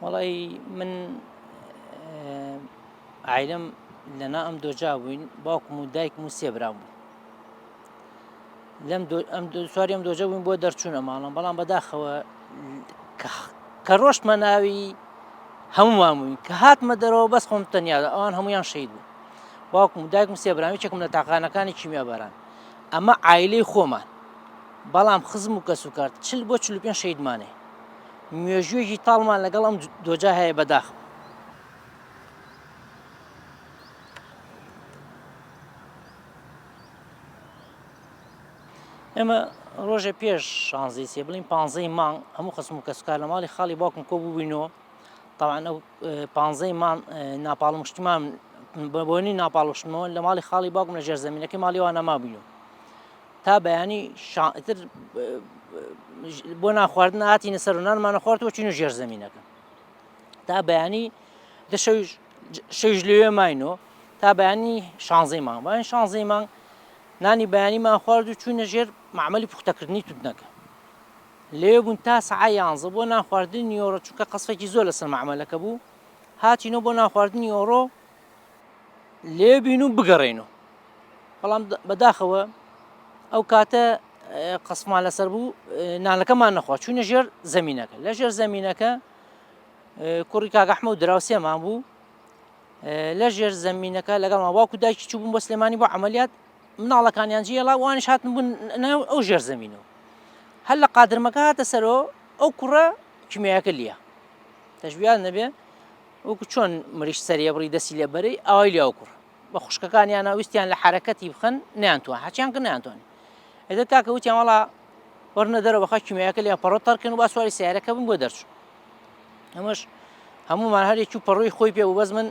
وەڵی من عایلەم لەنا ئەم دۆجا بووین باوکم و دایکم و سێ برام بوو لەم ئەم سواری ئەم دۆجە بووین بۆ دەرچوون ئەماڵم بەڵام بەداخەوە کە ڕۆشتمە ناوی هەمووان بووین کە هاتمە دەرەوە بەس خۆم تەنیا ئەوان هەمویان شەید بوو باوکم و دایکم سێ برامی چێکم لە تاقانەکانی کیمیا باران ئەمە عایلەی خۆمان بەڵام خزم و کەس و کارت چل بۆ 45 شەیدمانێ مێژوویەکی تاڵمان لەگەڵ ئەم دۆجا هەیە بەداخم. ئێمە ڕۆژێ پێش شانزەی سێ بڵین پانزەی مانگ هەموو خەسم و کەسوکار لە ماڵی خاڵی باوکم کۆ بووینەوە تاوان ئەو پانزەی مان ناپاڵمشتمان بە بۆنی ناپاڵشتمەوە لە ماڵی خاڵی باوکم لە ژێر زەمینەکەی ماڵی وانە مابووینەوە تا بەیانی شاتر بۆ ناخواردن هاتینە سەر و نانمانە خوارد و چین و ژێر زەمینەکە تا بەیانی دە شەویش شەویش لەوێ ماینەوە تا بەیانی شانزەی مانگ بەیانی شانزەی مانگ نانی بەیانیمان خوارد و چوینە ژێر مەعمەلی پوختەکردنی توتنەکە لەوێ بوون تا سەعا یانزە بۆ نان خواردنی نیۆڕۆ چونکە قەسفێکی زۆر لەسەر مەعمەلەکە بوو هاتینەوە بۆ نان خواردنی نیۆڕۆ لێ بین و بگەڕێینەوە بەڵام بەداخەوە ئەو کاتە قەسمان لەسەر بوو نانەکەمان نەخوا چوینە ژێر زەمینەکە لە ژێر زەمینەکە کوڕی کاک ئەحمە و دراوسێمان بوو لە ژێر زەمینەکە لەگەڵ باوک و دایکی چوو بوون بۆ سلێمانی بۆ عملیات مناڵەکانیان جێڵا وانیش هاتن بوون ناو ئەو ژێر زەمینەوە هەر لە قادرمەکە هاتە سەرەوە ئەو کوڕە کیمیایەکە لیە تەشبیان نەبێ وەکو چۆن مریش سەریە بڕی دەستی لێ بەرەی ئاوای لێ ئەو کوڕە بە خوشکەکانیانە ویستیان لە حرەکەتی بخەن نیانتوان هەچیان کرد نیانتوانی ئێدە کاکە وتیان وەڵا وەرنە دەرەوە بەخوا کیمیایەکە لێ پەڕۆ تەرکن و با سواری سیارەکە بن بۆ دەرچوو ئەمەش هەمومان هەرێکی و پەڕۆی خۆی پێ بوو بەس من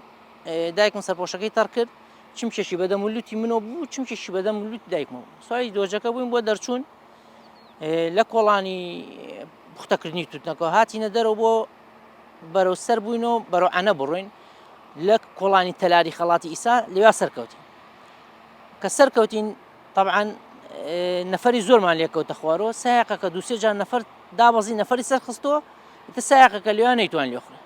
دایکم سەرپۆشەکەی تەڕ کرد چمکێکی بەدەم و لوتی منەوە بوو چمکێکی بەدەم و لوتی دایکمەوە سواری دۆجەکە بووین بۆ دەرچوون لە کۆڵانی پوختەکردنی توتنەکە هاتینە دەرەوە بۆ بەرەو سەر بووین و بەرەو عەنە بڕۆین لە کۆڵانی تەلاری خەڵاتی ئیسا لەویا سەرکەوتین کە سەرکەوتین طبعا نەفەری زۆرمان لێکەوتە خوارەوە سایەقەکە دووسێ جار نەفەر دابەزی نەفەری سەرخستەوە ئیتر سایەقەکە لێوان نەیتوان لێخورێ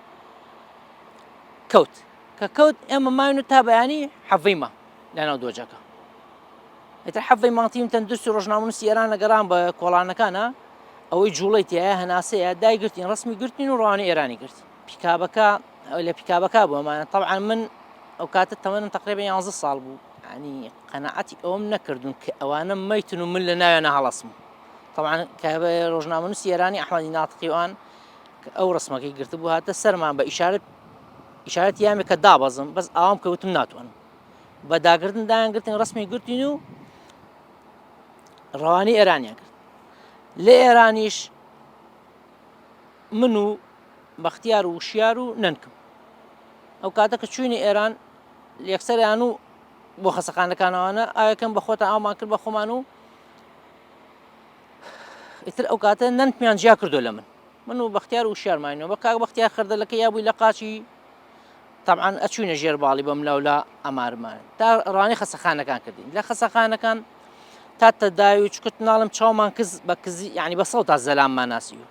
کەوت کە کەوت ئێمە ماین و تا بەیانی حەڤەی ما لەناو دۆجەکە ئیتر حەڤەی مانگ تیم تەندروستی ڕۆژنامەنووسی ئێران لەگەڕان بە کۆڵانەکانە ئەوەی جوڵەی تایە هەناسەیە دایگرتین ڕسمی گرتین و ڕوانەی ئێرانی گرت پیکابەکە لە پیکابەکە بۆمانە طبعا من ئەو کاتە تەمەنم تقریبا 11 ساڵ بوو ینی قەنەعەتی ئەوم نەکردون کە ئەوانە مەیتن و من لە ناویانە هەڵەسم طبعا کە ڕۆژنامەنووسی ئێرانی ئەحمەدی ناتقیوان ئەو ڕسمەکەی گرتبوو هاتە سەرمان بە ئیشارەت ئیشارەت یامێ کە دابەزم بەس ئاوام کەوتم ناتوانم بە داگرتن دایان گرتن ڕسمی گرتین و ڕەوانی ئێرانیان کرد لە ئێرانیش من و بەختیار و وشیار و نەنکم ئەو کاتە کە چوینە ئێران یەکسەریان و بۆ خەسەخانەکانەوانە ئاەکەم بە خۆتان ئاومان کرد بە خۆمان و ئیتر ئەو کاتە نەنکمیان جیا کردو لە من من و بەختیار و شارماینەوە بە کاک بەختیار خردەلەکە یابووی لە قاچی تەبعەن ئەچوینە ژێر باڵی بەم لاولا ئەمارمان تا ڕانی خەسەخانەکان کردین لە خەسەخانەکان تا تەداوی چکت ناڵم چاومان کز بە کزی یعنی بە سەوتا زەلاممان ناسیوە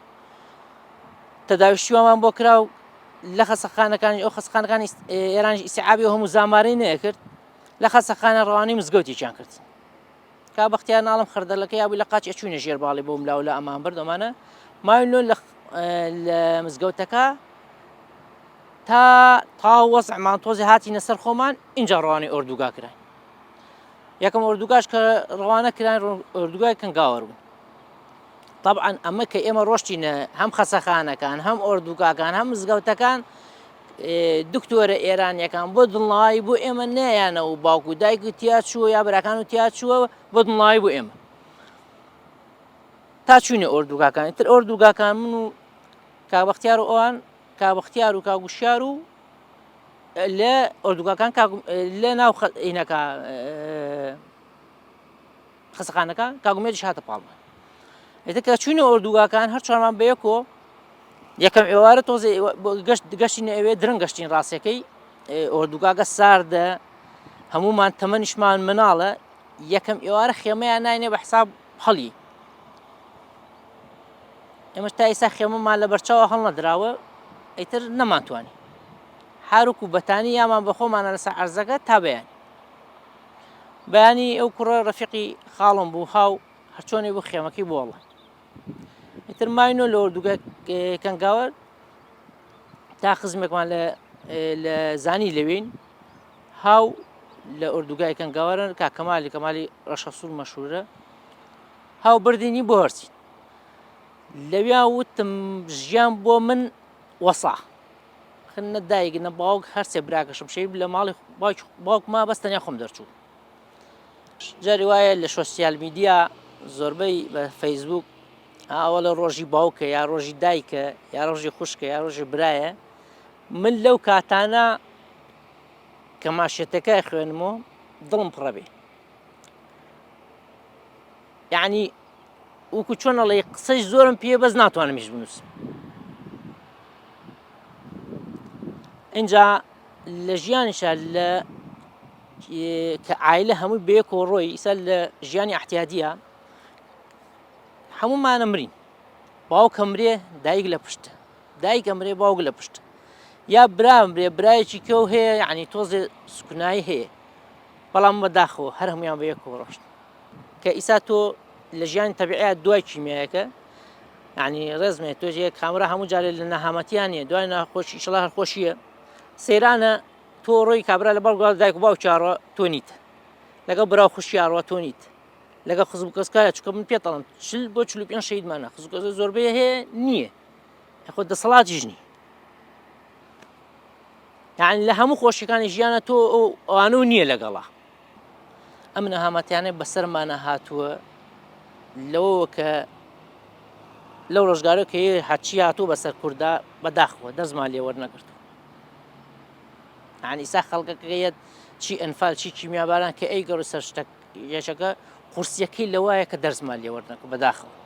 تەداویشتیوامان بۆ کرا و لە خەسەخانەکانی ئەو خەسخانەکانی ئێرانیش ئیسعابی و هەموو زامارەی نەیەکرد لە خەسەخانە ڕەوانەی مزگەوتێکیان کرد کا بەختیار ناڵم خردەلەکە یابوو لە قاچ ئەچوینە ژێر باڵی بۆم لاولا ئەمان برد ئەمانە ماوین لە لە مزگەوتەکە تا تا وەزعمان تۆزی هاتینە سەر خۆمان اینجا ڕەوانەی ئۆردوگا کراین یەکەم ئۆردوگاش کە ڕەوانە کراین ئۆردوگای کەنگاوەر بوو طبعا ئەمە کە ئێمە ڕۆشتینە هەم خەسەخانەکان هەم ئۆردوگاکان هەم مزگەوتەکان دکتۆرە ئێرانیەکان بۆ دڵنەوایی بۆ ئێمە نەیانە و باوک و دایک و تیا چووە یا براکان و تیا چووە بۆ دڵنەوایی بۆ ئێمە تا چوینە ئۆردوگاکان تر ئۆردوگاکان من و کاک بەختیار و ئەوان کاک بەختیار و کاک وشیار و لە ئۆردوگاکان لە ناو ئینەکە خەسەخانەکە کاک ئومێدیش هاتە پاڵمان ئێتە کە چوینە ئۆردوگاکان هەر چوارمان بەیەکۆ یەکەم ئێوارە تۆزێ گەشت گەشتین ئەوێ درەنگ گەشتین ڕاستەکەی ئۆردوگاگە ساردە هەمومان تەمەنیشمان مناڵە یەکەم ئێوارە خێمەیان ناینێ بە حساب هەڵی ئێمەش تا ئێستا خێمەمان لە بەرچاوە هەڵنەدراوە. ئیتر نەمانتوانی حاروک و بەتانی یامان بە خۆمانە لەسەر عەرزەکە تا بەیانی بەیانی ئەو کوڕە ڕەفیقی خاڵم بوو هاو هەرچۆنی بوو خێمەکەی بۆڵە ئیتر ماینۆ لە ئۆردوگە کەنگاوەر تا خزمێکمان لە لە زانی لەوین هاو لە ئۆردوگای کەنگاوەرن کا کەمالی کەمالی ڕەشەسوور مەشهورە هاو بردینی بۆ هەرچین لەویا وتم ژیان بۆ من وەسا خن نە دایک نە باوک هەرسێ براکەشم شەید لە ماڵی باوکما بەس تەنیا خۆم دەرچوو جاری وایە لە social media زۆربەی بە فەیسبوک ئاوە لە ڕۆژی باوکە یا ڕۆژی دایکە یا ڕۆژی خوشکە یا ڕۆژی برایە من لەو کاتانە کە ماشێتەکە خوێنمەوە دڵم پڕە بێ یعنی وەکو چۆن ئەڵێ قسەی زۆرم پێ بەس ناتوانم هیچ بنووسم اینجا لە ژیانیشا لە کە عایلە هەمووی بەیەکەوە ڕۆی ئیسا لە ژیانی احتیادیە هەموومانە مرین باوک ئەمرێ دایک لە پشت دایک ئەمرێ باوک لە پشت یا برام برێ برایەکی کەو هەیە یعنی تۆزێ سکنایی هەیە بەڵام بەداخەوە هەر هەمویان بە یەکەوە ڕۆشت کە ئیسا تۆ لە ژیانی تەبیعە دوای کیمیایەکە یعنی ڕێزمێ تۆ جێ کامرا هەموو جارێ لە نەهامەتیان نیە دوای ناخۆشی ئیشەڵا هەر خۆشیە سەیرانە تۆ ڕۆی کابرا لە بەڵگوڵ دایک و باوکی ئاڕۆ تۆ نیت لەگەڵ برا و خوشکی ئاڕۆ تۆ نیت لەگەڵ خزم و کەسکارە چونکە من پێتەڵم 40 بۆ 45 شەهیدمانە خزم و کەس زۆربەی هەیە نییە خۆ دەسەڵاتیش نی یعنی لە هەموو خۆشیەکانی ژیانە تۆ ئەوانە نییە لەگەڵا ئەم نەهامەتیانەی بەسەرمانە هاتووە لەوەوە کە لەو ڕۆژگارە کە هەرچی هاتوو بەسەر کووردا بەداخەوە دەستمان لێ وەرنەگرتو یعنی ئیسا خەڵکەکە یەت چی ئەنفال چی کیمیاباران کە ئەی گەڕ سەر شتەک یەکەکە قورسیەکەی لەوایە کە دەرزمان لێ وەرنەکە بەداخەوە.